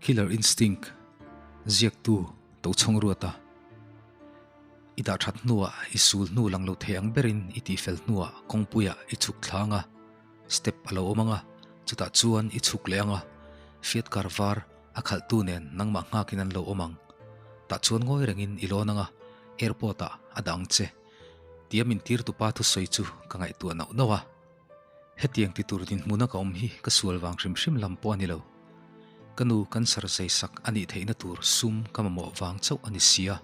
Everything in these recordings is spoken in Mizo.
Killer Instinct ziaktu Tochhawng Ruata i dah that hnuah i sul hnu lang lo thei ang berin i tihfel hnuah kawngpuiah i chhuk thlang a, step a lo awm ang a, chutah chuan i chhuk leh ang a, Fiat car var a khalhtu nen nangmah nghakin an lo awm ang. Tah chuan ngawi rengin i lawn ang a, airport ah a dah ang che. Tia min tirtupa thusawi chu ka ngaihtuah nauh nauh a. Hetiang ti tur dinhmuna ka awm hi ka sual vang hrim hrim lam pawh a ni lo. Ka nu cancer zei sak a nih theihna tur sum ka mamawh vang chauh a ni sia.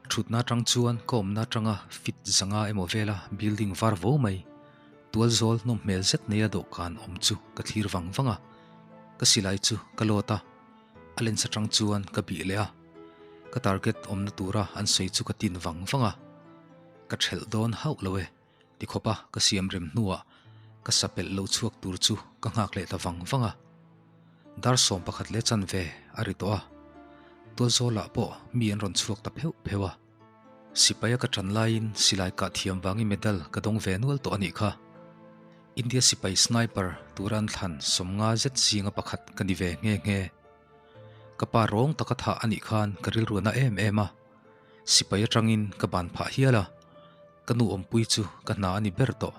Thutna atang chuan ka awmna atanga fit zanga emaw vela building var vo mai, tualzawl nawm hmel zet neia dawhkan awm chu ka thlir vang vang a. Ka silai chu ka lawt a, a lens atang chuan ka bih leh a. Ka target awmna tura an sawi chu ka tin vang vang a. Ka thelh dawn hauh lo e. Ti khawpa ka siam rem hnuah ka sapelh lo chhuak tur chu ka nghak leh ta vang vang a. Dar 11 leh chanve a ri tawh a, Tualzawlah pawh mi an rawn chhuak ta pheuh pheuh a. Sipaia ka ṭan laiin silai kah thiam vangin medal ka dawng ve nual tawh a nih kha. India sipai sniper tura an thlan 50 zet zinga pakhat ka ni ve nghe nghe. Ka pa rawng taka thah a nih khan ka rilru a na em em a. Sipai atangin ka ban phah hial a, ka nu awmpui chu ka hna a ni ber tawh.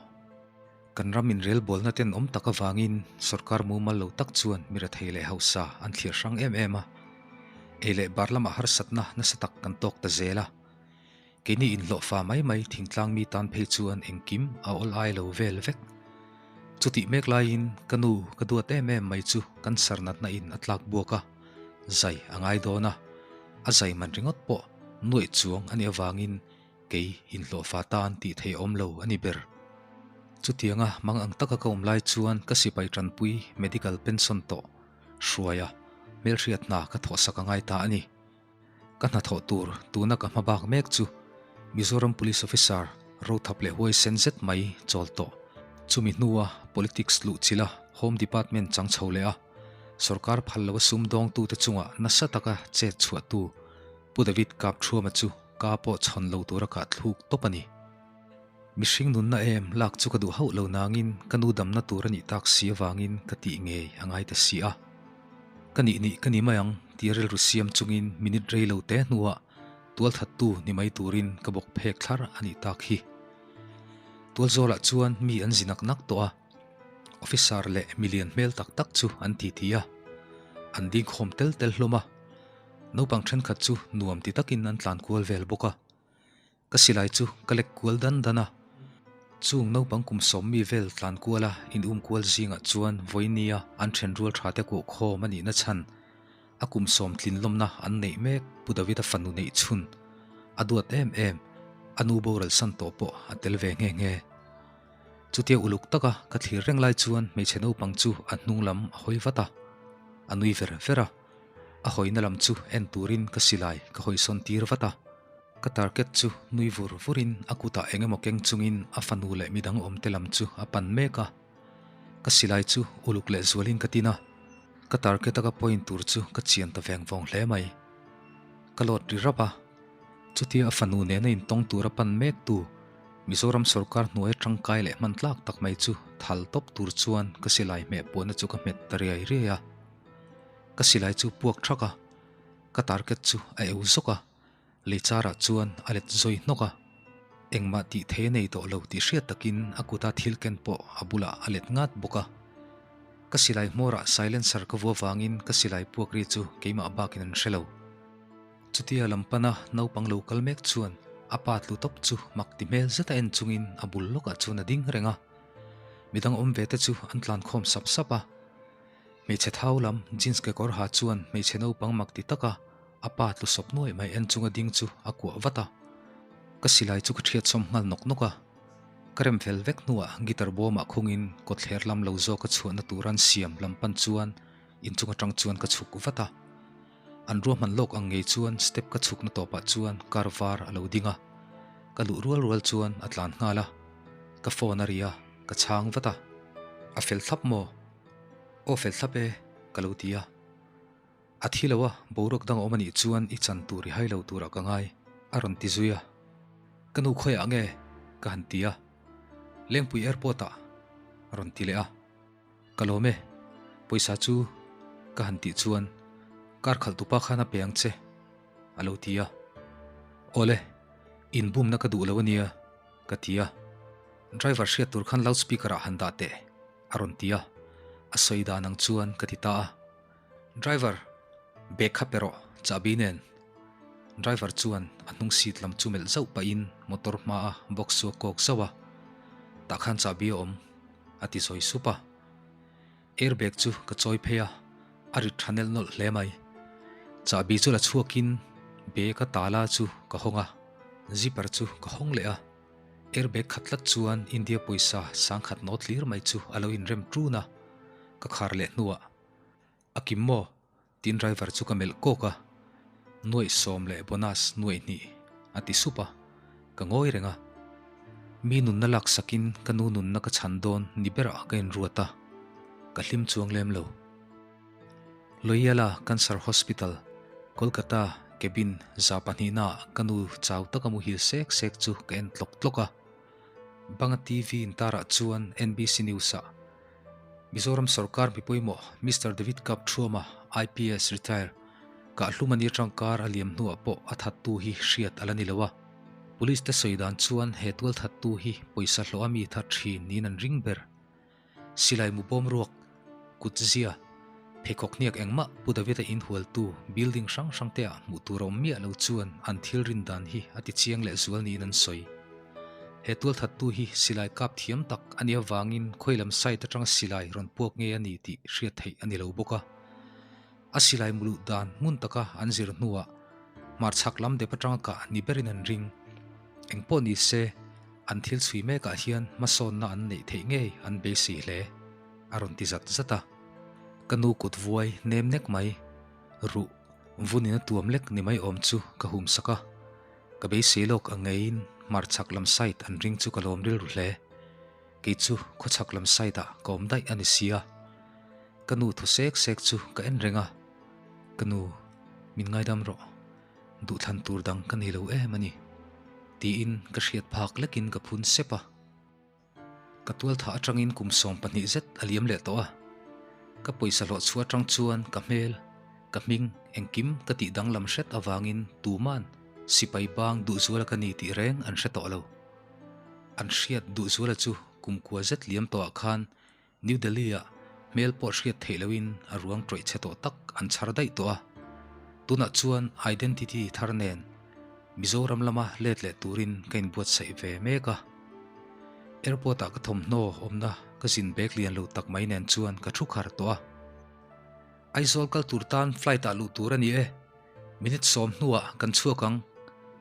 Kan ram inrelbawlna ten awm tak avangin sorkar mumal lo tak chuan mi rethei leh hausa an thlir hrang em em a. Ei leh bar lamah harsatna nasa tak kan tawk ta zel a. Keini inhlawhfa mai mai thingtlang mi tan phei chuan engkim a awl ai lo vel vek. Chutih mek laiin ka nu ka duat em em mai chu cancer natna in a tlak buak a, zai a ngai dawn a, a zai man ringawt pawh nuaih chuang a nih avangin kei inhlawhfa tan tih theih awm lo a ni ber. Chutianga mang ang taka ka awm lai chuan ka sipai tanpui medical pension tawh hruaia hmelhriat hna ka thawhsak a ngai ta a ni. Ka hnathawh tur tuna ka hma bak mek chu Mizoram Police Officer rothap leh huaisen zet mai chawl tawh. Chumi hnua Politics luhchilha Home Department chang chho leh a, sorkar phal loa sumdawngtute chunga nasa taka chet chhuahtu Pu David Kapthuama chu ka pawh chhawn lo tura kah thluk tawp a ni. Mihring nunna em lak chu ka duh hauh lo nangin ka nu damna tur a nih tak si avangin ka tih ngei a ngai ta si a. Ka nih nih ka ni mai ang tia rilru siam chungin minute rei lo te hnuah tualthattu ni mai turin ka bawk phek thlar a nih tak hi. Tualzawlah chuan mi an zi nak nak tawh a, officer leh milian hmel tak tak chu an titi a, an dingkhawm tel tel hlawm a, naupang thenkhat chu nuam ti takin an tlan kual vel bawk a. Ka silai chu ka lek kual dan dan a, chung naupang kum sawm mi vel tlan kuala in um kual zingah chuan vawinia an then rual tha te kuah khawm a nihna chhan a kum sawm tlin lawmna an neih mek Pu Davida fanu neih chhun a duat em em a nu boral san tawh pawh a tel ve nghe nghe. Chutia uluk taka ka thlir reng lai chuan hmeichhe naupang chu a hnung lam a hawi vat a, a nui ver ver a, a hawina lam chu en turin ka silai ka hawisawn tir vat a. Ka target chu nui vur vurin a kutah eng emaw keng chungin a fanu leh midang awmte lam chu a pan mek a. Ka silai chu uluk leh zualin ka tin a, ka target a ka point tur chu ka chian ta veng vawng hle mai. Ka lawt ri rap a, chutia a fanu nena intawng tura pan mek tu Mizoram sorkar hnuai tangkai leh hman tlak tak mai chu thal tawp tur chuan ka silai hmeh puahna chu ka hmet ta riai riai a. Ka silai chu puak thak a, ka target chu a eu zawk a. Leichar-ah chuan a let zawi hnawk a, engmah tih thei a nei tawh lo tih hriat takin a kuta thil ken pawh a bulah a let ngat bawk a. Ka silai hmawrah silencer ka vua vangin ka silai puak ri chu keimah bakin an hre lo. Chutia lam pana naupang lo kal mek chuan a pa tlu tawp chu mak ti hmel zeta en chungin a bul lawkah chuan a ding reng a. Midang awm ve te chu an tlankhawm sap sap a. Hmeichhe thau lam jeans kekawr ha chuan hmeichhe naupang mak ti taka a pa tlu sawp nuai mai en chunga ding chu a kuah vat a. Ka silai chu ka thiat sawm nghal nawk nawk a. Ka rem fel vek hnuah guitar bawmah khungin kawtthler lam lo zawk a chhuahna tur an siam lam pan chuan inchung atang chuan ka chhuk vat a. An ruahman lawk ang ngei chuan step ka chhukna tawpah chuan car var a lo ding a. Ka luh rual rual chuan a tlan nghal a. Ka phone a ri a, ka chhang vat a. A fel thlap maw? Aw fel thlap e, ka lo ti a. A thi lo a, boruak dang a awm a nih chuan i chan tur i hai lo turah ka ngai, a rawn ti zui a. Ka nu khawiah nge? ka han ti a. Lengpui airport ah, a rawn ti leh a. Ka lawm e, pawisa chu ka han tih chuan. Car khalhtupa khan a pe ang che, a lo ti a. Awle, inbumna ka duh lo a nia, ka ti a. Driver hriat tur khan loudspeaker ah han dah teh, a rawn ti a. A sawi dan ang chuan ka ti ta a. Driver, bag kha pe rawh, chahbi nen. Driver chuan a hnung seat lam chu melh zauh pahin motor hmaa box chu a kawk zauh a. Tah khan chahbi a awm, a ti zawi sup a. Airbag chu ka chawi phei a, a rit tha nelh nawlh hle mai. Chahbi chu la chhuakin bag a tala chu ka hawng a, zipper chu ka hawng leh a. Airbag khat tlat chuan India pawisa sangkhat nawt hlir mai chu a lo inrem ṭun a, ka khar leh hnuah, A kim maw? Tiin driver chu ka melh kawk a, Nuaih sawm leh bonus nuaih hnih a ti sup a, ka ngawi reng a. Mi nunna laksakin ka nu nunna ka chhan dawn ni berah ka inruat a, ka hlim chuang lem lo. Loyola Cancer Hospital, Kolkata cabin za pahnihnaah ka nu chau taka muhil sek sek chu ka en tlawk tlawk a. Banga TV intarah chuan NBC News-ah Mizoram sorkar mi pawimawh Mister David Kapthuama, IPS, retire, Kahhlum a ni atang kar a liam hnuah pawh a thattu hi hriat a la ni lo a. Police te sawi dan chuan he tual thattu hi pawisa hlawh a mi that thin niin an ring ber. Silai mu bawm ruak, kut zia, pheikhawk hniak engmah Pu David-a inhualtu building hrang hrang te ah hmuh tur a awm miah lo chuan an thil rin dan hi a ti chiang leh zual niin an sawi. He tualthattu hi silai kap thiam tak a nih avangin khawi lam side atanga silai rawn puak nge a ni tih hriat theih a ni lo bawk a. A silai muluh dan hmun taka an zir hnuah hmarchhak lam dep atanga kah ni berin an ring. Engpawh ni se, an thil chhui mekah hian hmasawnna an neih theih ngei an beisei hle, a rawn ti zat zat a. Ka nu kut vuai nem nek mai, ruh vunin a tuam lek ni mai awm chu ka hum sak a. Ka beisei lawk ang ngeiin hmarchhak lam side an ring chu ka lawm rilru hle. Kei chu khawchhak lam side ah ka awm daih a ni sia. Ka nu thaw sek sek chu ka en reng a, Ka nu, min ngaidam rawh. Duhthlan tur dang ka nei lo em a ni. Tiin ka hriat phak lekin ka phun sep a. Ka tualthah atangin kum 12 zet a liam leh tawh a, ka pawisa hlawh chhuah atang chuan ka hmel, ka hming, engkim ka tih danglam hret avangin tuman sipai bang duhzuala ka ni tih reng an hre tawh lo. An hriat duhzuala chu kum kua zet liam tawhah khan New Delhi-ah hmel pawh hriat theih lohin a ruang tawih chhe tawh tak an chhar daih tawh a. Tunah chuan identity thar nen Mizoram lama let leh turin ka inbuatsaih ve mek a. Airport-ah ka thawmhnaw awmna ka zin bag lian lo tak mai nen chuan ka thu khar tawh a. Aizawl kal tur tan flight-ah luh tur a ni e. Minute sawm hnuah kan chhuak ang.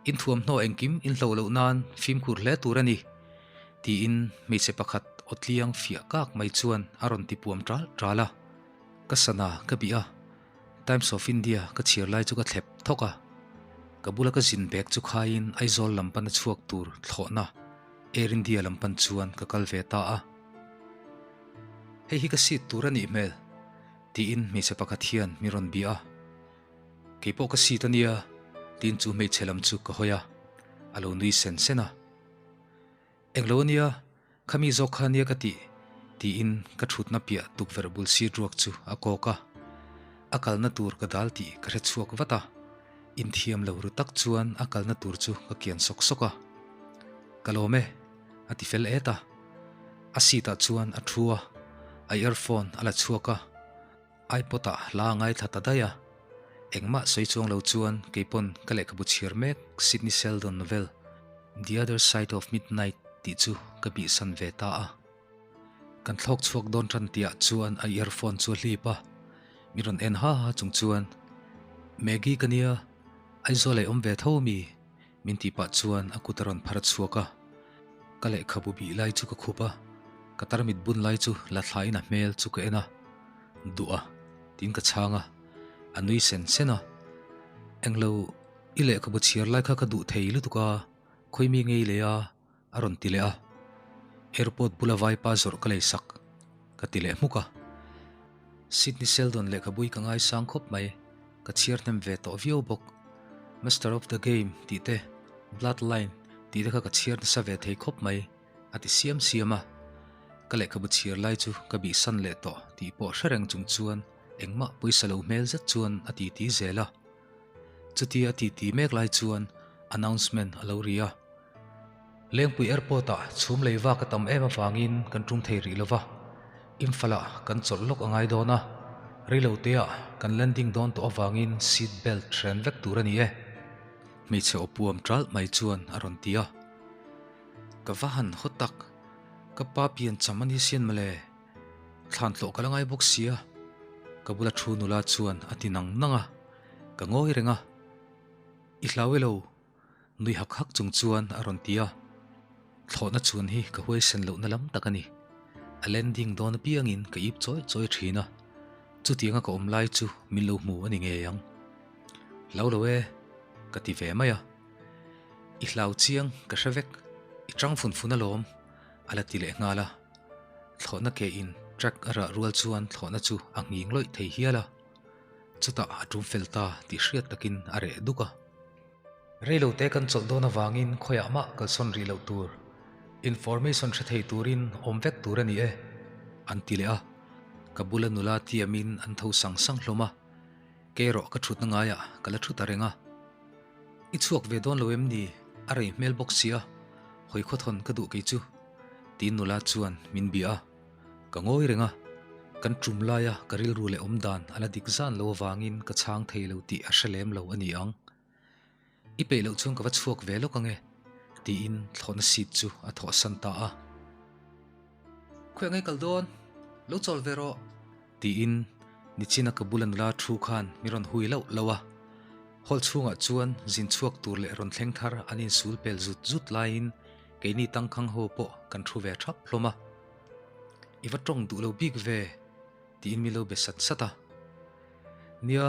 Inthuamhnaw engkim inhloh loh nan fimkhur hle tur a ni. Tiin hmeichhe pakhat aw tliang fiah kak mai chuan a rawn ti puam ṭal ṭal a. Ka sana ka bih a, Times of India ka chhiar lai chu ka thlep thawk a. Ka bula ka zin bag chu khaiin Aizawl lam pana chhuak tur thlawhna Air India lam pan chuan ka kal ve ta a. Hei hi ka seat tur a nih hmel, tiin hmeichhe pakhat hian mi rawn bia a. Kei pawh ka seat a nia, tiin chu hmeichhe lam chu ka hawi a, a lo nui sen sen a. Englo a nia, khami zawk kha nia ka tih, tiin ka thutna piah tukverh bul seat ruak chu a kawk a. A kalna tur ka dal tih ka hre chhuak vat a, inthiam lo ru tak chuan a kalna tur chu ka kian sawk sawk a. Ka lawm e, a ti fel et a. A seat ah chuan a thu a, a earphone a la chhuak a. iPod ah hla a ngaithla ta daih a, engmah sawi chuang lo chuan keipawn ka lehkhabu chhiar mek Sidney Sheldon novel The Other Side of Midnight tih chu ka bihsan ve ta a. Kan thlawk chhuak dawn tan tihah chuan a earphone chu a hlip a, mi rawn en ha ha chung chuan Maggie ka nia, Aizawl ei awm ve tho mi? Min tih pah chuan a kut a rawn phar chhuak a, ka lehkhabu bih lai chu ka khup a, ka tarmit bun lai chu la thlain a hmel chu ka en a, Duh a, tiin ka chhang a, a nui sen sen a, Englo, i lehkhabu chhiar lai kha ka duh thei lutuk a, khawi mi ngei leh a, a rawn ti leh a, Airport bula vaipa zawrh ka lei sak, ka ti leh hmuk a. Sidney Sheldon lehkhabui ka ngaisang khawp mai, ka chhiar hnem ve tawh viau bawk. Master of the Game tih te, Bloodline tih te kha ka chhiar nasa ve thei khawp mai, a ti siam siam a. Ka lehkhabu chhiar lai chu ka bihsan leh tawh tih pawh hre reng chung chuan. Engmah pawisa lo hmel zet chuan a titi zel a. Chutia a titi mek lai chuan announcement a lo ri a. Lengpui Airport-ah chhum lei vak a tam em avangin kan tum thei rih lova, Imphal-ah kan chawlh lawk a ngai dawn a, reiloteah kan landing dawn tawh avangin seat belt hren vek tur a ni e, hmeichhe aw puam ṭalh mai chuan a rawn ti a. Ka va han haw tak, ka pa pian cham a ni sian mawle, thlan tlawh ka la ngai bawk sia, ka bula thu nula chuan a ti nang nang a, ka ngawi reng a, I hlau elo? Nui hak hak chung chuan a rawn ti a, thlawhna chhun hi ka huaisen lohna lam tak a ni. A landing dawn apiangin ka ip chawi chawi thin a, chutianga ka awm lai chu min lo hmu a ni ngei ang. Hlau lo e, ka ti ve mai a. I hlau chiang ka hre vek, i tang fun fun alawm, a la ti leh nghal a. Thlawhna ke in track a rah rual chuan thlawhna chu a nghing lawih thei hial a. Chutah a tum fel ta tih hriat takin a reh duk a. Reilote kan chawlh dawn avangin khawiah mah kalsawn rih loh tur, information hre thei turin awm vek tur a ni e, an ti leh a. Ka bula nula tiamin an tho sang sang hlawm a, kei erawh ka thutna ngaiah ka la thu ta reng a. I chhuak ve dawn lo em ni? A rei hmel bawk sia, hawi khawthawn ka duh kei chu, tiin nula chuan min bia a. Ka ngawi reng a, kan tum laia ka rilru leh awm dan a la dik zan lo avangin ka chhang thei lo tih a hre lem lo a ni ang. I peih loh chuan ka va chhuak ve lawk ange, tiin thlawhna seat chu a thawhsan ta a. Khawiah nge kal dawn? Lo chawl ve rawh! Tiin nichina ka bula nula thu khan min rawn hui lauh lauh a. Hall chhungah chuan zin chhuak tur leh rawn thleng thar an insul pel zut zut laiin keini tangkhang ho pawh kan thu ve thap hlawm a. I va tawng duh lo bik ve, tiin min lo be sat sat a. Nia,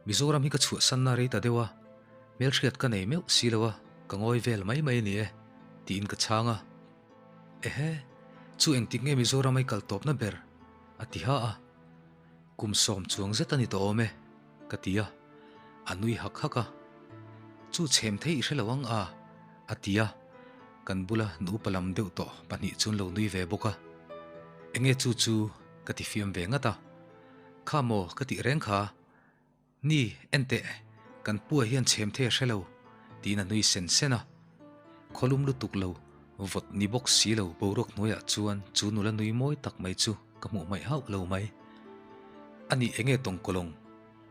Mizoram hi ka chhuahsanna rei ta deuh a, hmelhriat ka nei meuh si lo a, ka ngawi vel mai mai a ni e, tiin ka chhang a. Ehe, chu engtik nge Mizoram a i kal tawpna ber? a ti ha a. Kum sawm chuang zet a ni tawh awm e, ka ti a. A nui hak hak a. Chu chhem thei i hre lo ang a, a ti a. Kan bula nupa lam deuh tawh pahnih chu an lo nui ve bawk a. Enge chu chu ka ti fiam ve ngat a. Kha maw ka tih reng kha. Ni, enteh, kan pua hian chhem thei a hre lo, tiin a nui sen sen a. Khawlum lutuk lo, vawt ni bawk si lo boruak hnuaiah chuan chu nula nui mawi tak mai chu ka hmuh hmaih hauh lo mai. A nih enge tawngkawlawng?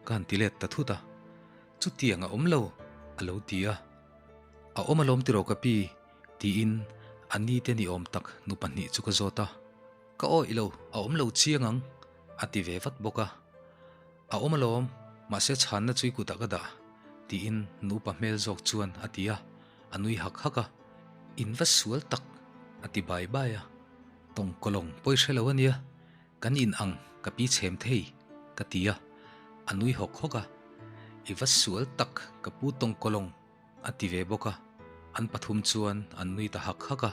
Ka han ti let ta thut a. Chutiang a awm lo, a lo ti a. A awm alawm tiraw ka pi? tiin a nite ni awm tak nu pahnih chu ka zawt a. Ka awih lo, a awm lo chiang ang, a ti ve vat bawk a. A awm alawm, mahse chhanna chu i kutah ka dah, tiin nupa hmel zawk chuan a ti a, a nui hak hak a. In va sual tak, a ti bai bai a. Tawngkawlawng pawi hre lo a nia, Kan in ang ka pi chhem thei, ka ti a, a nui hawk hawk a. I va sual tak ka pu tawngkawlawng, a ti ve bawk a, an pathum chuan an nui ta hak hak a.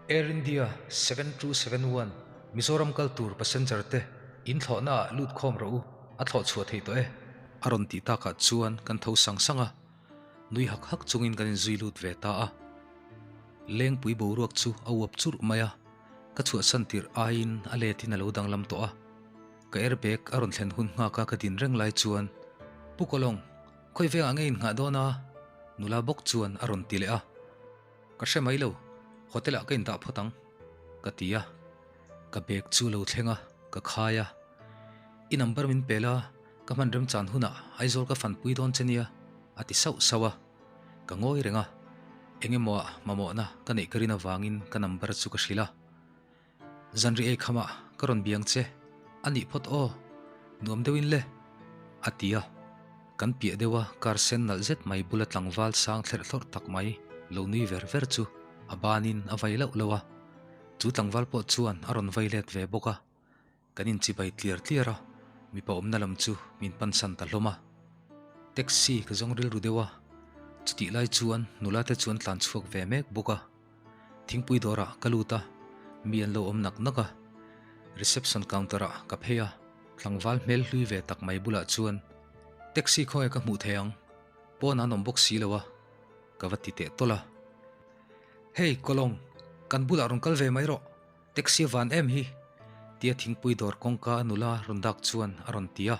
Air India 7271 Mizoram kal tur passenger te in thlawhna ah lut khawm rawh u, a thlawh chhuah theih tawh e, a rawn tih takah chuan kan tho sang sang a, nui hak hak chungin kan inzui lut ve ta a. Lengpui boruak chu a uap churh mai a. Ka chhuahsan tirh aiin a letin a lo danglam tawh a, ka airbag a rawn thlen hun nghak a ka din reng lai chuan, Pu Kawlawng, khawi vengah nge in nghah dawn a? Nula bawk chuan a rawn ti leh a. Ka hre mai lo, hotel ah ka indah phawt ang, ka ti a. Ka bag chu lo thleng a, ka khai a. I number min pe la, ka hman remchan hunah Aizawl ka fanpui dawn che nia, a ti sauh sauh a. Ka ngawi reng a, eng emaw ah mamawhna ka neih ka rin avangin ka number chu ka hrilh a. Zanri ei khamah ka rawn biang che, a nih phawt aw, nuam deuhin le, a ti a. Kan piah deuh a car sen nalh zet mai bula tlangval sang thlerh thlawrh tak mai lo nui ver ver chu a banin a vai lauh lauh a. Chu tlangval pawh chuan a rawn vai let ve bawk a. Kan inchibai tliar tliar a, mipa awmna lam chu min pansan ta hlawm a. Taxi ka zawng rilru deuh a, chutih lai chuan nula te chuan tlan chhuak ve mek bawk a. Thingpui dawrah ka lut a, mi an lo awm nak nak a. Reception counter ah ka phei a, tlangval hmel hlui ve tak mai bulah chuan, Taxi khawnge ka hmuh thei ang? Pawn an awm bawk si lo a, ka va ti teh tawlh a. Hey Kolong, kan bulah rawn kal ve mai rawh. Taxi van em hi? Tia thingpui dawr kawngka a nula rawn dak chuan a rawn ti a,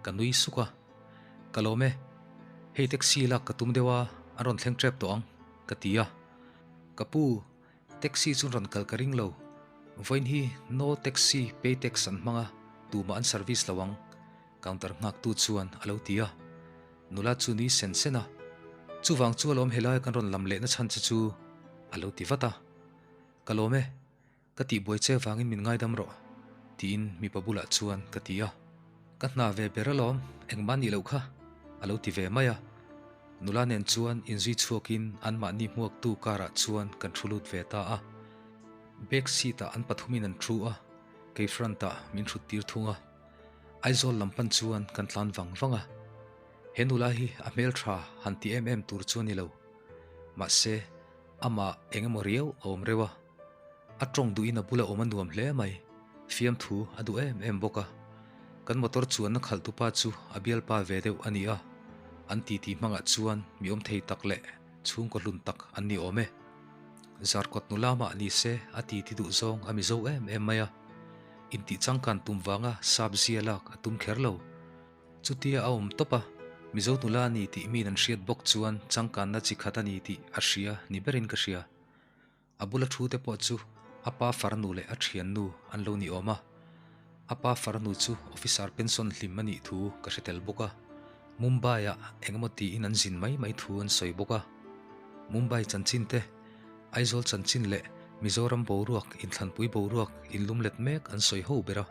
ka nui suk a. Ka lawm e, hei taxi lak ka tum deuh a, an rawn thleng tep tawh ang, ka ti a. Ka pu, taxi chu rawn kal ka ring lo, vawiin hi no taxi pay tax an hmang a, tumah an service lo ang, counter nghaktu chuan a lo ti a. Nula chu nui sen sen a, Chuvang chu alawm helai kan rawn lam lehna chhan che chu, a lo ti vat a. Ka lawm e, Ka tihbuai che vangin min ngaidam rawh, tiin mipa bulah chuan ka ti a. Ka hna ve ber alawm, engmah nih loh kha, a lo ti ve mai a. Nula nen chuan inzui chhuakin anmahni hmuaktu car-ah chuan kan thu lut ve ta a. Back seat-ah an pathumin an thu a, kei front-ah min thut tir thung a. Aizawl lam pan chuan kan tlan vang vang a. He nula hi a hmeltha han ti em em tur chu a ni lo. Mahse, amah eng emaw riau a awm reuh a. A tawng duhin a bula awm a nuam hle mai. Fiamthu a duh em em bawk a. Kan motor chuanna khalhtupa chu a bialpa ve deuh a ni a. An titi hmangah chuan mi awm thei tak leh chhungkaw hlun tak an ni awm e. Zarkawt nula mah ni se a titi duh zawng a mizo em em mai a. Intih changkan tum vanga sap zia lak a tum kher lo. Chutia a awm tawp a, Mizo nula a ni tih miin an hriat bawk chuan changkanna chi khat a ni tih a hria ni berin ka hria. A bula thu te pawh chu a pa farnu leh a thiannu an lo ni awm a. A pa farnu chu officer pension hlim a nih thu ka hre tel bawk a. Mumbai-ah engemaw tiin an zin mai mai thu an sawi bawk a. Mumbai chanchin te, Aizawl chanchin leh Mizoram boruak, inthlanpui boruak inlum let mek an sawi ho ber a.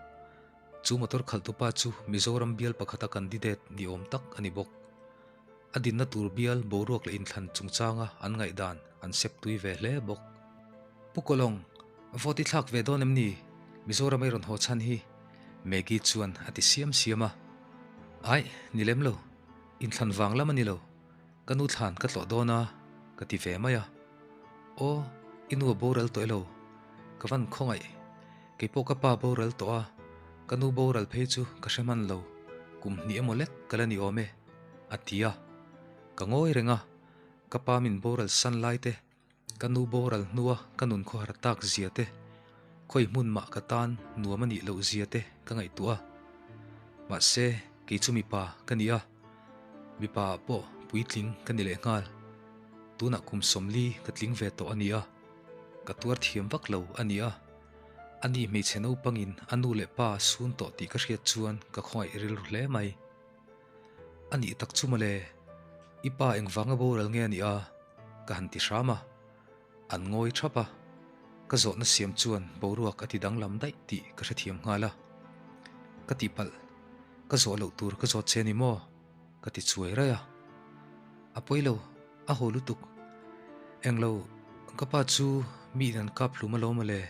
Chu motor khalhtupa chu Mizoram bial pakhata candidate ni awm tak a ni bawk. A dinna tur bial boruak leh inthlan chungchanga an ngaihdan an sep tui ve hle bawk. Pu Kawlawng, vote i thlak ve dawn em ni? Mizoram ei rawn haw chhan hi? Maggie chuan a ti siam siam a. Aih, ni lem lo. Inthlan vang lam a ni lo. Ka nu thlan ka tlawh dawn a, ka ti ve mai a. Aw, i nu a boral tawh elo? Ka van khawngaih. Kei pawh ka pa boral tawh a, ka nu boral phei chu ka hre hman lo. Kum hnih emaw lek ka la ni awm e, a ti a. Ka ngawi reng a, ka pa min boral san lai te, ka nu boral hnua ka nun khawhar tak zia te, khawi hmun mah ka tan nuam a nih loh zia te ka ngaihtuah a. Mahse, kei chu mipa ka ni a, mipa ah pawh puitling ka ni leh nghal. Tunah kum 40 ka tling ve tawh a ni a, ka tuar thiam vak lo a ni a. Ani hmeichhe naupangin a nu leh pa a sun tawh tih ka hriat chuan ka khawngaih rilru hle mai. A nih tak chu mawle, i pa engvanga boral nge a nih a? ka han ti hram a. An ngawi thap a, ka zawhna siam chuan boruak a ti danglam daih tih ka hrethiam nghal a. Ka tihpalh, ka zawh loh tur ka zawt che ni maw? ka ti chuai raih a. A pawi lo, a haw lutuk. Englo, ka pa chu miin an kap hlum alawm mawle,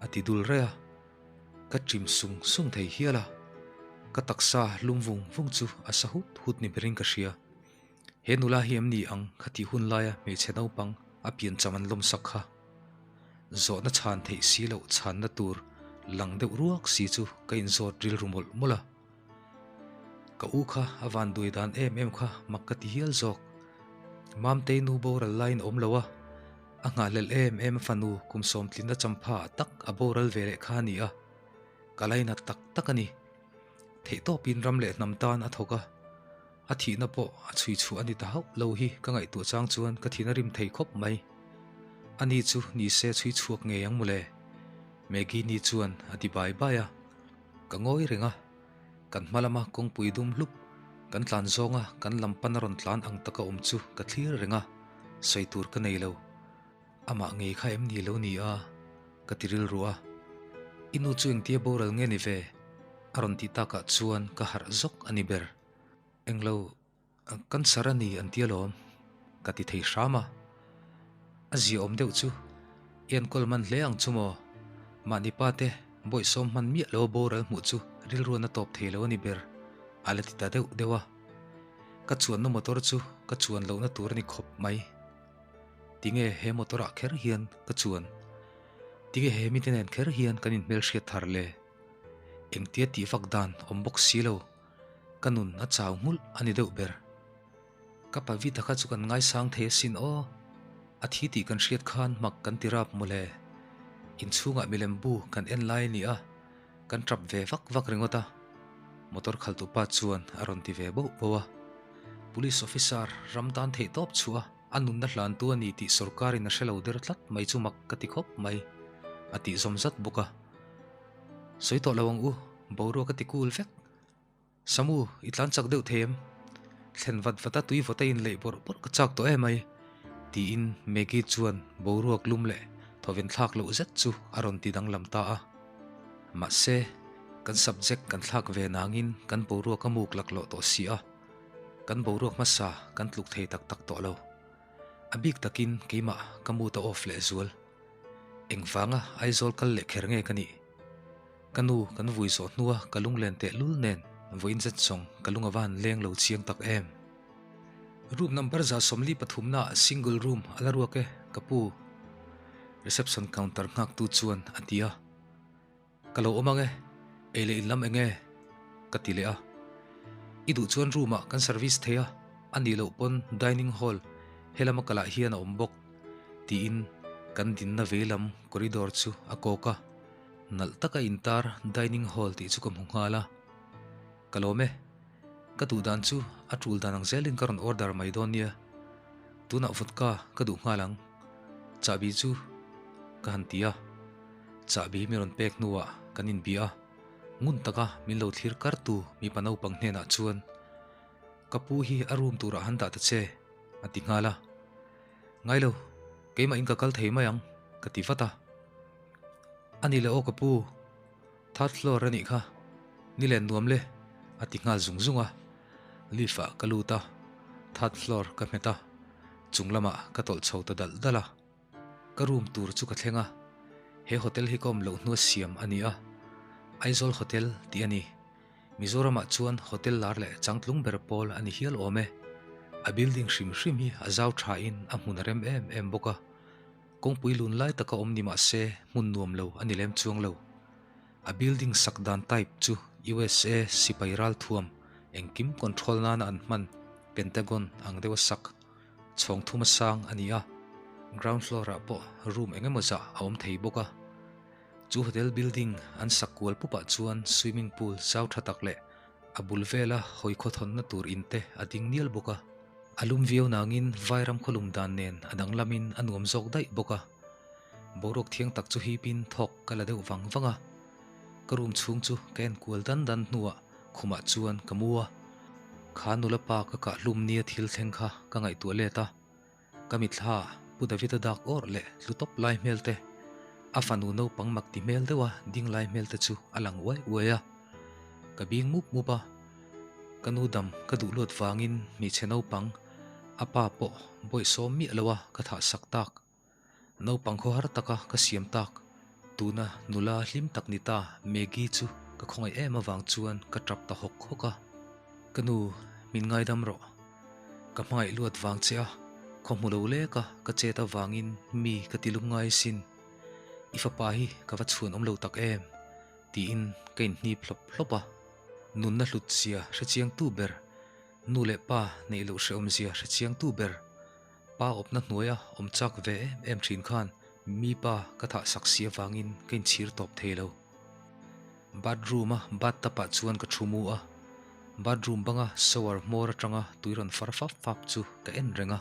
a ti dul raih a. Ka ṭim sung sung thei hial a, ka taksa lum vung vung chu a sa hut hut ni berin ka hria. He nula hi em ni ang kha tih hun laia hmeichhe naupang a piancham an lawmsak kha? Zawhna chhan theih si loh chhanna tur lang deuh ruak si chu ka inzawt rilru mawlh mawlh a. Ka u kha a van duai dan em em kha mak ka ti hial zawk. Mamtei nu boral laiin a awm lo a, a nghahhlelh em em a fanu kum sawmtlinna champha ah tak a boral ve leh kha a ni a, ka lainat tak tak a ni. Theihtawpin ram leh hnam tan a thawk a, a thihna pawh a chhui chhuah a ni ta hauh lo hi ka ngaihtuah chang chuan ka thin a rim thei khawp mai. Ani chu ni se chhui chhuak ngei ang mawle, Maggie ni chuan a ti bai bai a. Ka ngawi reng a, kan hma lama kawngpui dum hlup, kan tlan zawnga kan lam pan a rawn tlan ang taka awm chu ka thlir reng a, sawi tur ka nei lo. Amah ngei kha em ni lo ni a? Ka ti rilru a. I nu chu engtia boral nge ni ve? A rawn tih takah chuan ka harh zawk a ni ber. Englo. Cancer a ni an ti alawm, ka ti thei hram a. A ziaawm deuh chu i enkawl man hle ang chu maw? Mahni pa te bawihsawm hman miah lo boral hmuh chu rilruan a tawp thei lo a ni ber, a la ti ta deuh deuh a. Ka chuanna motor chu ka chuan lohna tur a ni khawp mai. Tinge he motor ah kher hian ka chuan? Tinge he mite nen kher hian kan inhmelhriat thar le? Engtia tih vak dan awm bawk si lo. Ka nun a chau nghulh a ni deuh ber. Ka Pavita kha chu kan ngaisang thei asin aw. A thi tih kan hriat khan mak kan ti rap mawle. Inchhungah milem bu kan en lai a ni a. Kan tap ve vak vak ringawt a, motor khaltupa chuan a rawn ti ve bauh bauh a. Police officer ram tan theih tawp chhuah a. A nunna hlantu a ni tih sorkarin a hre lo der tlat mai chu mak ka ti khawp mai, a tih zawm zat bawk a. Sawi tawh lo ang u, boruak a ti kul vek. Samu, i tlan chak deuh thei em? Thlen vat vata tui vawta inleih bawrh bawrh ka chak tawh em ai, tiin Maggie chuan boruak lum leh thawven thlak loh zet chu a rawn ti danglam ta a. Mahse, kan subject kan thlak ve nangin kan boruak a muk laklawh tawh si a. Kan boruak hmasa kan tluk thei tak tak tawh lo. A bik takin keimah ka mood a off leh zual. Engvanga Aizawl kal leh kher nge ka nih? Ka nu kan vui zawh hnua ka lunglen teh lul nen vawiin zet zawng ka lung a va han leng lo chiang tak em. Room number 143 ah single room a la ruak e ka pu. Reception counter nghaktu chuan a ti a. Ka lo awm ang e, ei leh in lam eng e? Ka ti leh a. I duh chuan room ah kan service thei a, a nih loh pawn dining hall helama kalah hian a awm bawk, tiin kan dinna vei lam corridor chu a kawk a. Nalh taka intar dining hall tih chu ka hmu nghal a. Ka lawm e, ka duh dan chu a tul dan ang zelin ka rawn order mai dawn nia. Tunah vodka ka duh nghal ang, chahbi chu ka han ti a. Chahbi mi rawn pek hnuah kan inbia a, ngun taka min lo thlir kartu mipa naupang hnenah chuan, Ka pu hi a room turah han dah ta che, a ti nghal a. Ngai lo, keimahin ka kal thei mai ang, ka ti vat a. A ni le aw ka pu, third floor a nih kha, ni len nuam le, a ti nghal zung zung a. Lift ah ka lut a, third floor ka hmet a, chung lamah ka tawlh chho ta dalh dalh a. Ka room tur chu ka thleng a, he hotel hi ka awm loh hnua siam a ni a, Aizawl Hotel tih a ni. Mizoramah chuan hotel lar leh changtlung ber pawl a ni hial awm e. A building hrim hrim hi a zau thain a hmun a rem em em bawk a, kawngpui lun lai taka awm ni mah se hmun nuam lo a ni lem chuang lo. A building sak dan type chu USA sipai ralthuam engkim control nana an hman Pentagon ang deuha sak Chhawng thuma sang a ni a, ground floor ah pawh room eng emaw zah a awm thei bawk a. Chu hotel building an sak kual pupah chuan swimming pool zau tha tak leh a bul vela hawi khawthawnna tur in te a ding nial bawk a. A lum viau nangin vairam khawlum dan nen a danglamin a nuam zawk daih bawk a. Boruak thiang tak chu hipin thawk ka la deuh vang vang a. Ka room chhung chu ka en kual dan dan hnuah Khumah chuan ka mu a, kha nula pa ka kah hlum nia thil thleng kha ka ngaihtuah let a, ka mitthla Pu David-a dak awrh leh tlu tawp lai hmel te, a fanu naupang mak ti hmel deuha ding lai hmel te chu a lang uai uai a. Ka bing mup mup a, ka nu dam ka duh luat vangin hmeichhe naupang a pa pawh bawihsawm miah loa ka thah sak tak. Naupang khawhar taka ka siam tak, tuna nula hlim tak ni ta Maggie chu ka khawngaih em avang chuan ka tap ta hawk hawk a. Ka nu, min ngaidam rawh. Ka hmangaih luat vang che a, khaw hmu lo lek a ka chet avangin mi ka ti lum ngai sin. I fapa hi ka va chhuan awm lo tak em? tiin ka inhnip hlawp hlawp a. Nunna hlut zia hrechiangtu ber, nu leh pa neih loh hrehawmzia hrechiangtu ber, Pa awpna hnuaia awm chak ve em em thin khan mi pa ka thah sak si avangin ka inchhir tawp thei lo. Bathroom-a bathtub ah chuan ka thu mu a, bathroom banga shower hmawr atanga tui rawn far fap fap chu ka en reng a.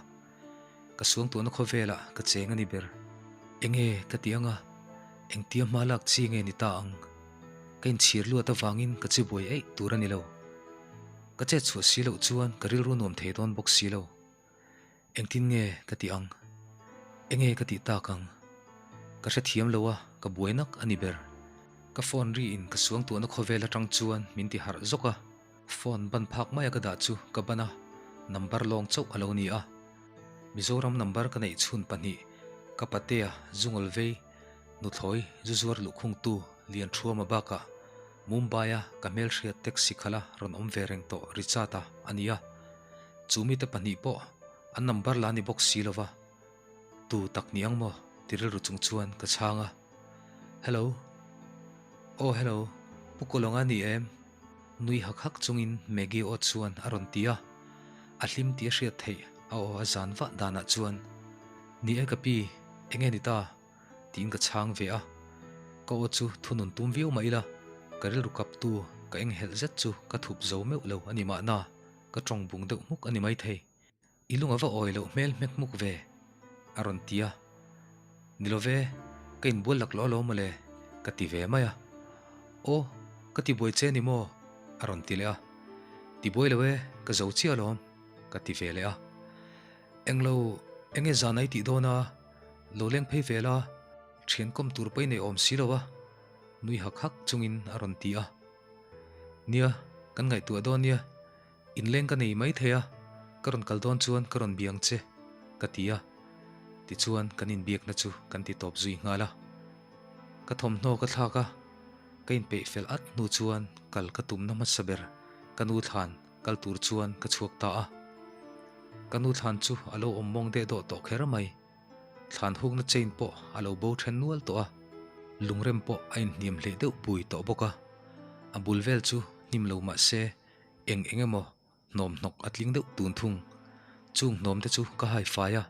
Ka suangtuahna khawvelah ka cheng a ni ber. Enge ka ti anga, engtia hma lak chi nge ni ta ang? Ka inchhir luat avangin ka chibuai eih tur a ni lo. Ka chet chhuah si loh chuan ka rilru nuam thei dawn bawk si lo. Engtin nge ka tih ang? Enge ka tih tak ang? Ka hrethiam lo a, ka buai nak a ni ber. Ka phone ri in ka suangtuahna khawvel atang chuan min ti harh zawk a, phone ban phak maia ka dah chu ka ban a, number lawng chauh a lo ni a. Mizoram number ka neih chhun pahnih, ka patea Zungawlvei nuthlawi zu zuar luhkhungtu Lianthuama bakah Mumbai-a ka hmelhriat taxi khala rawn awm ve reng tawh Richard-a a ni a. Chu mite pahnih pawh an number la ni bawk si lova, tu tak ni ang maw ti rilru chung chuan ka chhang a. Hello. Aw hello, Pu Kawlonga ni em? Nui hak hak chungin Maggie aw chuan a rawn ti a. A hlim tih a hriat theih a aw a zan vah danah chuan, Ni e ka pi, enge ni ta? Tiin ka chhang ve a. Ka aw chu thunun tum viau mah ila, Ka rilru kaptu ka enghelh zet chu ka thup zo meuh lo a ni mahna, ka tawng bung deuh hmuk a ni maithei. I lung a va awi loh hmel hmek hmuk ve, a rawn ti a. Ni lo ve, ka inbual laklawh alawm mawle, ka ti ve mai a. Aw, ka ti buai che ni maw? a rawn ti leh a. Ti buai lo e, ka zo chiah alawm, ka ti ve leh a. Englo, enge zan a i tih dawn a, lo leng phei ve la, thian kawm tur pawh i nei awm si lo a, nui hak hak chungin a rawn ti a. Nia, kan ngaihtuah dawn nia. Inleng ka nei mai thei a, ka rawn kal dawn chuan ka rawn biang che, ka ti a. Tichuan kan inbiakna chu kan ti tawp zui nghal a. Ka thawmhnaw ka thlak a, ka inpeih fel at hnu chuan kal ka tumna hmasa ber ka nu thlan kal tur chuan ka chhuak ta a. Ka nu thlan chu a lo awm mawng deh dawh tawh kher mai. Thlan hukna chain pawh a lo bo then nual tawh a, lungrem pawh a inhniam hleh deuh pui tawh bawk a. A bul vel chu hnim lo mah se Eng eng emaw hnawm hnawk a tling deuh tun thung. Chung hnawm te chu ka hai fai a,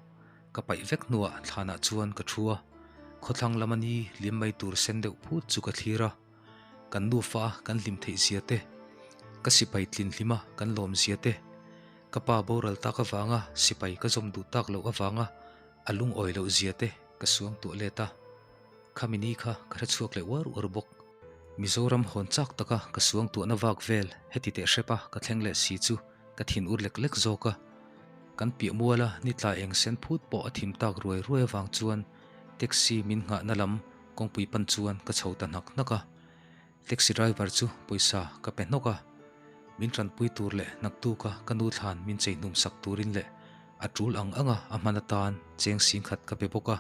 ka paih vek hnuah thlanah chuan ka thu a, khawthlang lama ni liam mai tur sen deuh phut chu ka thlir a. Kan nufa a kan hlim theih zia te, ka sipai tlin hlima kan lawm zia te, ka pa boral tak avanga sipai ka zawm duh tak loh avanga a lungawi loh zia te ka suang tuah let a. Khami ni kha ka hre chhuak leh uar uar bawk. Mizoram hawn chak taka ka suangtuahna vak vel heti teh hrepa ka thleng leh si chu ka thin ur lek lek zawk a. Kan piah muala ni tla eng sen phut pawh a thim tak ruai ruai avang chuan taxi min nghahna lam kawngpui pan chuan ka chho ta hnak hnak a. Taxi driver chu pawisa ka pe hnawk a. Min tanpui tur leh naktuka ka nu thlan min chei hnum sak turin leh a tul ang anga a hman atan cheng singkhat ka pe bawk a.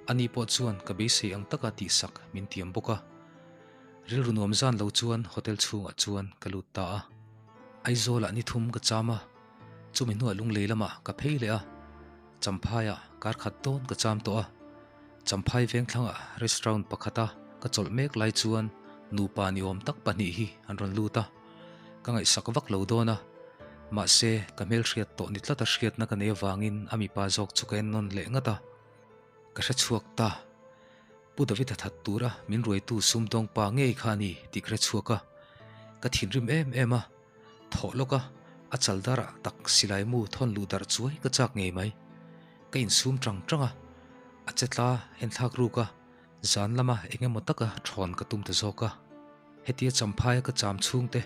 Ani pawh chuan ka beisei ang taka tihsak min tiam bawk a. Rilru nuam zan lo chuan hotel chhungah chuan ka lut ta a. Aizawlah ni thum ka cham a, chumi hnuah lunglei lamah ka phei leh a. Champhaiah kar khat dawn ka cham tawh a. Champhai vengthlangah restaurant pakhata ka chawlh mek lai chuan nupa ni awm tak pahnih hi an rawn lut a. Ka ngaihsak vak lo dawn a, mahse ka hmelhriat tawh ni tlata hriatna ka nei avangin a mipa zawk chu ka en nawn leh ngat a. Ka hre chhuak ta. Pu David a that tura min ruaitu sumdawng pa ngei kha a ni tih ka hre chhuak a. Ka thinrim em em a, thawh lawk a, a chal darah tak silai mu thawn luh darh chuai ka chak ngei mai. Ka insum tang tang a, a che tla enthlak ruk a, zan lama eng emaw taka thawn ka tum ta zawk a. Hetia Champhaia ka cham chhungte,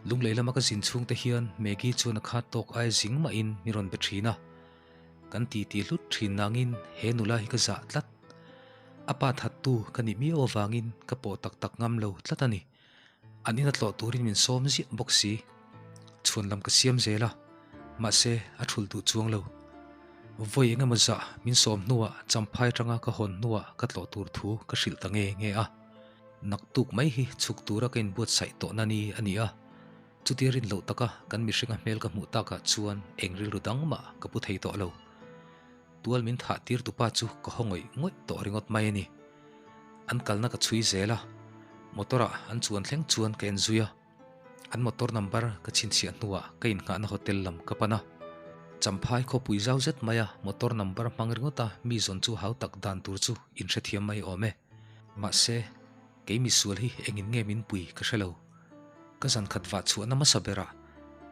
Lunglei lama ka zin chhungte hian Maggie chuan a khat tawk ai zing mahin min rawn be thin a. Kan titi hlut thin nangin he nula hi ka zah tlat. A pa thattu ka nih miau avangin ka pawh tak tak ngam lo tlat a ni. An ina tlawh turin min sawm ziah bawk si. Chhuan lam ka siam zel a, mahse a thul duh chuang lo. Vawi eng emaw zah min sawm hnuah Champhai atanga ka hawn hnuah ka tlawh tur thu ka hrilh ta nge nge a. Naktuk mai hi chhuk tura ka inbuatsaih tawhna ni a ni a, chutia rin loh taka kan mihringa hmel ka hmuh takah chuan eng rilru dang mah ka pu thei tawh lo. Tual min thah tir tupa chu ka haw ngawih ngawih tawh ringawt mai a ni. An kalna ka chhui zel a, motor ah an chuan thleng chuan ka en zui a. An motor number ka chhinchhiah hnuah ka innghahna hotel lam ka pan a. Champhai khawpui zau zet maia motor number hmang ringawta mi zawn chu hau tak dan tur chu inhrethiam mai awm e. Mahse, kei misual hi engin nge min pui ka hre lo. Ka zan khat vah chhuahna hmasa berah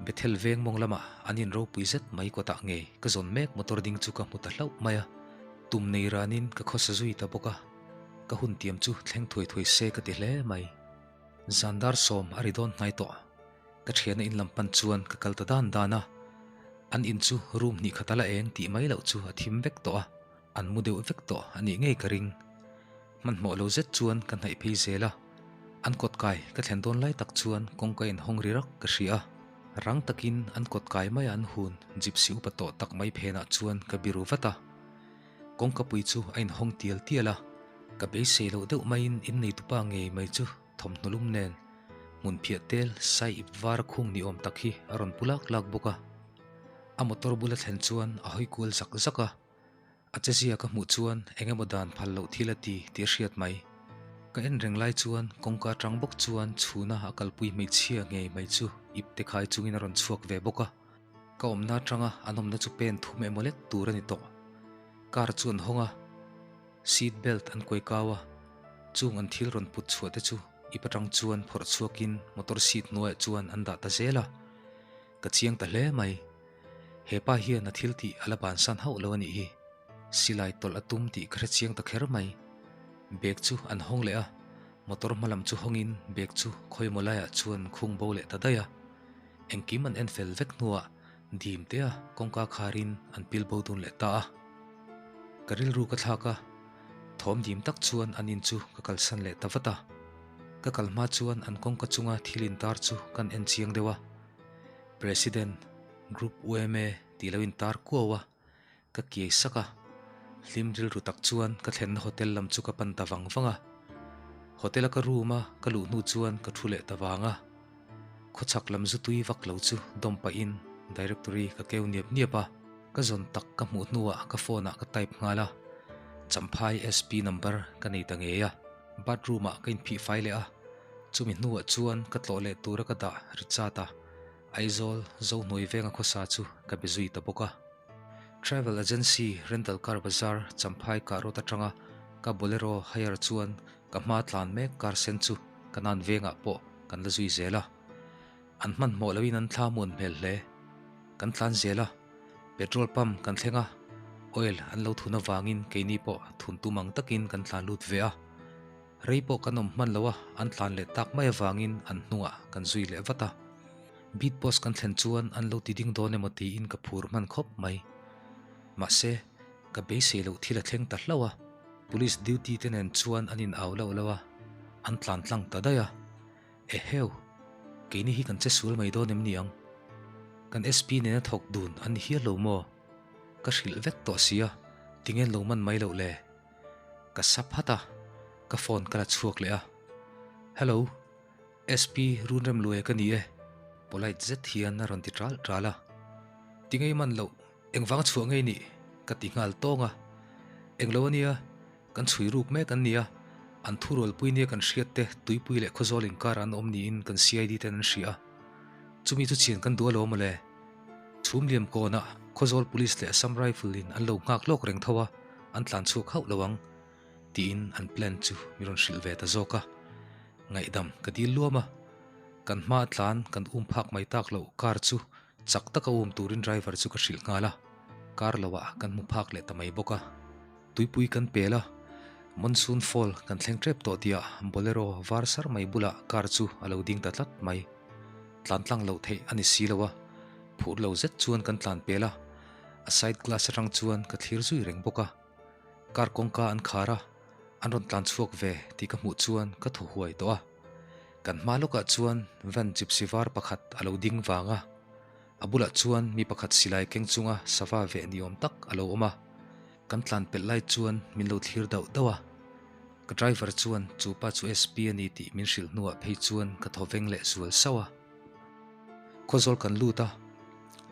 Bethel veng mawng lamah an in ropui zet mai kawtah ngei ka zawn mek motor ding chu ka hmu ta hlauh mai a. Tum nei ranin ka khawsa zui ta bawk a, ka hun tiam chu thleng thuai thuai se ka ti hle mai. Zandar sawm a ri dawn hnai tawh. Ka thiana in lam pan chuan ka kal ta dan dan a, an in chu room hnih khat a la eng tih mai loh chu a thim vek tawh a, an mu deuh vek tawh a nih ngei ka ring. Hmanhmawh lo zet chuan ka hnaih phei zel a, an kawt kai ka thlen dawn lai tak chuan kawngka in hawng ri rak ka hria a, rang takin an kawt kai maia an hun gypsy upa tawh tak mai phenah chuan ka biru vat a. Kawngka pui chu a inhawng tial tial a, ka beisei loh deuh maiin inneitupa ngei mai chu thawmhnaw lum nen hmun phiah tel sai ip var khung ni awm tak hi a rawn pu lak lak bawk a. A motor bula thlen chuan a hawi kual zak zak a, a chezia ka hmuh chuan eng emaw dan phal loh thil a ti tih a hriat mai. Ka en reng lai chuan kawngka atang bawk chuan chhuna a kalpui hmeichhia ngei mai chu ipte khai chungin a rawn chhuak ve bawk a. Ka awmna atanga an awmna chu pen thum emaw lek tur a ni tawh. Car chu an hawng a, seat belt an kuai kau a, chung an thil rawn put chhuah te chu Ip atang chuan phawrh chhuakin motor seat hnuaiah chuan an dah ta zel a. Ka chiang ta hle mai. He pa hian a thil tih a la bansan hauh lo a nih hi. Silai tawlh a tum tih ka hre chiang ta kher mai. Bag chu an hawng leh a, motor hma lam chu hawngin bag chu khawimaw laiah chuan khung bo leh ta daih a. Engkim an en fel vek hnuah dim tea kawngka kharin an pil bo dun leh ta a. Ka rilru ka thlak a, thawm dim tak chuan an in chu ka kalsan leh ta vat a. Ka kal hma chuan an kawngka chunga thil intar chu kan en chiang deuh a. President, Group UMA tih lo intar kuau a, ka kiai sak a. Hlim rilru tak chuan ka thlenna hotel lam chu ka pan ta vang vang a. Hotel a ka room a ka luh hnu chuan ka thu leh ta vang a. Khawchhak lam zu tui vak lo chu dawm pahin directory ka keu niap niap a. Ka zawn tak ka hmuh hnuah ka phone ah ka type nghal a. Champhai SP number ka nei ta ngei a. Bathroom ah ka inphih fai leh a. Chumi hnuah chuan ka tlawh leh tura ka dah ri chat a. Aizawl Zohnuai venga khawsa chu ka be zui ta bawk a. Travel agency rental car bazar Champhai kah rawt atanga ka Bolero hire chuan ka hma tlan mek car sen chu ka nan vengah pawh kan la zui zel a. An hmanhmawh loin an thla muan hmel hle. Kan tlan zel a, petrol pump kan thleng a, oil an lo thun avangin keini pawh thun tum ang takin kan tlan lut ve a. Rei pawh kan awm hman lo a, an tlan leh tak mai avangin an hnungah kan zui leh vat a. Beat post kan thlen chuan an lo ti ding dawn emaw tiin ka phur hman khawp mai. Mahse, ka beisei loh thil a thleng ta hlauh a, police duty te nen chuan an in au loh loh a, an tlan tlang ta daih a. Eheu! Keini hi kan che sual mai dawn em ni ang? Kan SP nena thawk dun an ni hial lo maw? Ka hrilh vek tawh sia, tinge an lo man mai loh le? Ka sa phat a, ka phone ka la chhuak leh a. Hello, SP Runremluaia ka ni e, polite zet hian a rawn ti ṭal ṭal a. Tingei man loh, engvanga chhuah ngei nih? ka ti nghal tawng a. Englo a nia, kan chhui ruk mek an ni a, an thurualpui nia kan hriat te tuipui leh khawzawl inkar an awm niin kan CID ten an hria a. Chumi chu chian kan duh alawm mawle. Chhum liam kawnah Khawzawl Police leh Assam Rifle in an lo nghak lawk reng tho a, an tlan chhuak hauh lo ang, tiin an plan chu mi rawn hrilh ve ta zawk a. Ngaihdam ka dil luam a, kan hma tlan kan um phak mai tak loh car chu chak taka um turin driver chu ka hrilh nghal a, car loah kan hmu phak leh ta mai bawk a. Tuipui kan pel a, Monsoon Fall kan thleng tep tawh tihah Bolero var sar mai bulah car chu a lo ding ta tlat mai. Tlan tlang loh theih a ni si lo a, phur lo zet chuan kan tlan pel a, a side glass atang chuan ka thlir zui reng bawk a. Car kawngka an khar a, an rawn tlan chhuak ve tih ka hmuh chuan ka thaw huai tawh a. Kan hma lawkah chuan van gypsy var pakhat a lo ding vang a, a bulah chuan mi pakhat silai keng chunga sava veh ni awm tak a lo awm a. Kan tlan pelh lai chuan min lo thlir dauh dauh a. Ka driver chuan chu pa chu SP a ni tih min hrilh hnuah phei chuan ka thaw veng leh zual sauh a. Khawzawl kan lut a,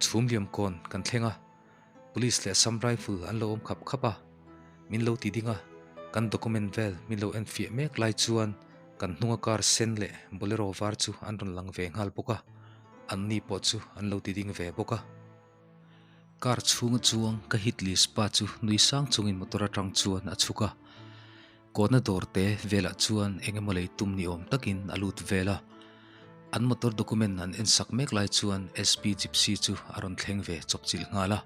chhum liam kawn kan thleng a, Police leh Assam Rifle an lo awm khap khap a, min lo ti ding a, kan document vel min lo en fiah mek lai chuan kan hnunga car sen leh Bolero var chu an rawn lang ve nghal bawk a, anni pawh chu an lo ti ding ve bawk a. Car chhunga chuang ka hit list pa chu nui sang chungin motor atang chuan a chhuk a, kawna dawr te velah chuan eng emaw lei tum ni awm takin a lut vel a. An motor document an en sak mek lai chuan SP Gypsy chu a rawn thleng ve chawpchilh nghal a.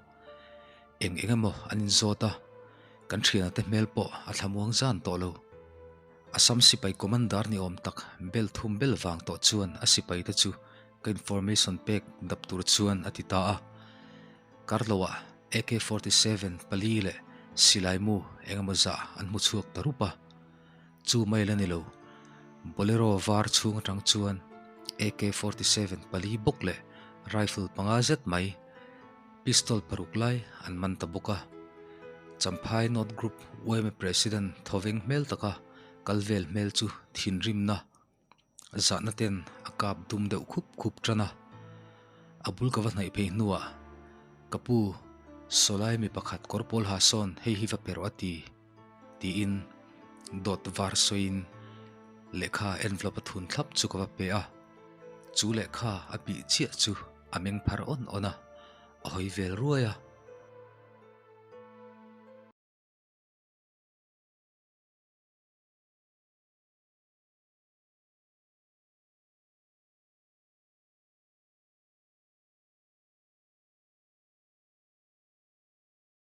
Eng eng emaw an inzawt a, kan thiana te hmel pawh a thlamuang zan tawh lo. Assam sipai commander ni awm tak bel thum bel vang tawh chuan a sipai te chu Ka information pek dap tur chuan a ti ta a. Karloah AK 47 pali leh silaimu engemaw zah an hmu chhuak ta rup a. Chu mai la ni lo, Bolero var chhung atang chuan AK 47 pali bawk leh rifle panga zet mai, pistol paruk lai an man ta bawk a. Champhai North Group yma President thawveng hmel taka kal vel hmel chu thinrimna Zahna ten a kap dum deuh khup khup tan a, a bul ka va hnaih phei hnuah, Ka pu, sawlai mi pakhat kawr pawl ha sawn hei hi va pe rawh a ti, tiin dawt var sawiin lehkha envelope a thun thlap chu ka va pe a. Chu lehkha a bih chiah chu a meng phar awn awn a, a hawi vel ruai a.